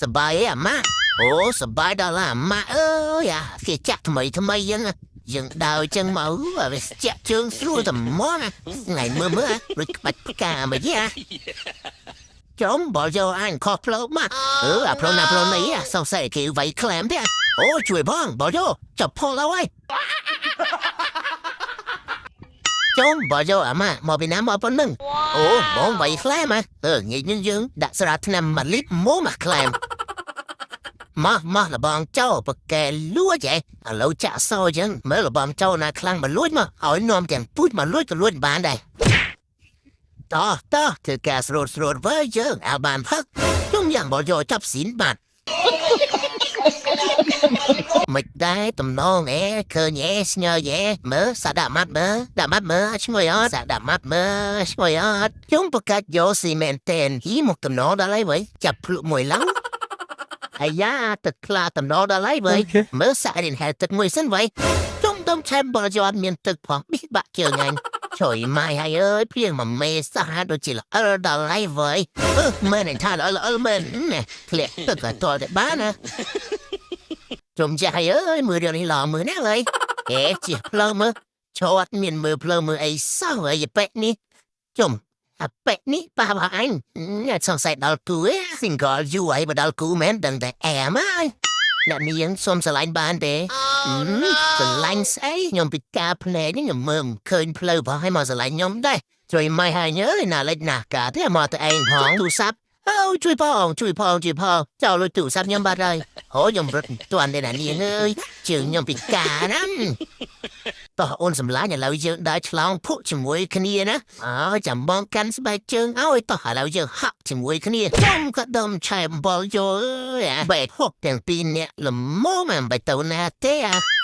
សប្បាយឯអាម៉ាក់អូសប្បាយដល់អាម៉ាក់អើយអាគេចាក់ថ្មីថ្មីយ៉ាងយើងដើរចឹងមកវាចាក់ជើងស្រួលតែហ្មងថ្ងៃមើលមើលដូចក្បាច់ផ្កាមកយ៉ាចំបល់យកអញខុសផ្លូវមកអឺអាផ្លូវណាផ្លូវនេះសង្ស័យគេវាយក្លែមទេអូជួយផងបល់យកចាប់ផលហើយចំបល់យកអាម៉ាមកពីណាមកប៉ុណ្ណឹងអូបងវាយក្លែមអឺងាយនឹងយើងដាក់ស្រាថ្នាំ1លីត្រមកមកក្លែមមកមកលបងចោបកែលួចឯឥឡូវចាក់សោចឹងមើលលបងចោណាខ្លាំងមកលួចមកឲ្យនាំទាំងពូជមកលួចក៏លួចបានដែរតោះតោះធ្វើការស្រួតស្រួតវើយើងឲ្យបានផឹកជុំយ៉ាងបយកចាប់ស៊ីនបាត់មិនដែរតំណងអេឃើញអេស្ញើយេមើលសាដាក់ម៉ាត់មើលដាក់ម៉ាត់មើលឈ្ងុយអត់សាដាក់ម៉ាត់មើលឈ្ងុយអត់ជុំបកាច់យកស៊ីមែនតែនហ៊ីមកតំណងដល់ហើយវើចាប់ភ្លក់មួយឡងអាយ៉ាទឹកខ្លាតំណដល់ហើយវើមើលសាក់រៀនហែទឹកមួយសិនវើជុំដុំឆែមបលយអត់មានទឹកផងប៊ីបាក់ជើងអញជួយម៉ែហើយអើយព្រៀងមកមេសះដូចជាល្អដល់ហើយវើអឺមែនថាល្អមែនធ្លាក់ទឹកក៏តតែបានណាជុំចាស់ហើយអើយមើលរឿងនេះឡមើលណាឡើយអេជាផ្លូវមើលចូលអត់មានមើលផ្លូវមើលអីសោះហើយប៉ែនេះជុំអាប៉ែនេះប៉ាបាអញញ៉ាសង្ស័យដល់គូឯ single យូរហើយបើដល់គូមែនដឹងតែអែមហើយអ្នកនាងសុំស្រឡាញ់បានទេស្រឡាញ់ស្អីខ្ញុំពិការភ្នែកខ្ញុំមើលឃើញផ្លូវផងឲ្យមកស្រឡាញ់ខ្ញុំដែរជួយម៉ែហើយអើយណាលេចណាកាទេមកតែឯងផងទូរស័ព្ទអូជួយផងជួយផងជួយផងចោលលុយទូរស័ព្ទខ្ញុំបាត់ហើយអូខ្ញុំរត់ទាន់ទេណានាងអើយជើងខ្ញុំពិការណាតោះអូនសម្លាញ់ឥឡូវយើងដើរឆ្លងភក់ជាមួយគ្នាណាអើចាំបងកាន់ស្បែកជើងឲ្យតោះឥឡូវយើងហាក់ជាមួយគ្នាចំក៏ដុំឆែមបលយោអើយបែកហុកទាំងពីរនាក់ល្មមមិនទៅណាទេអា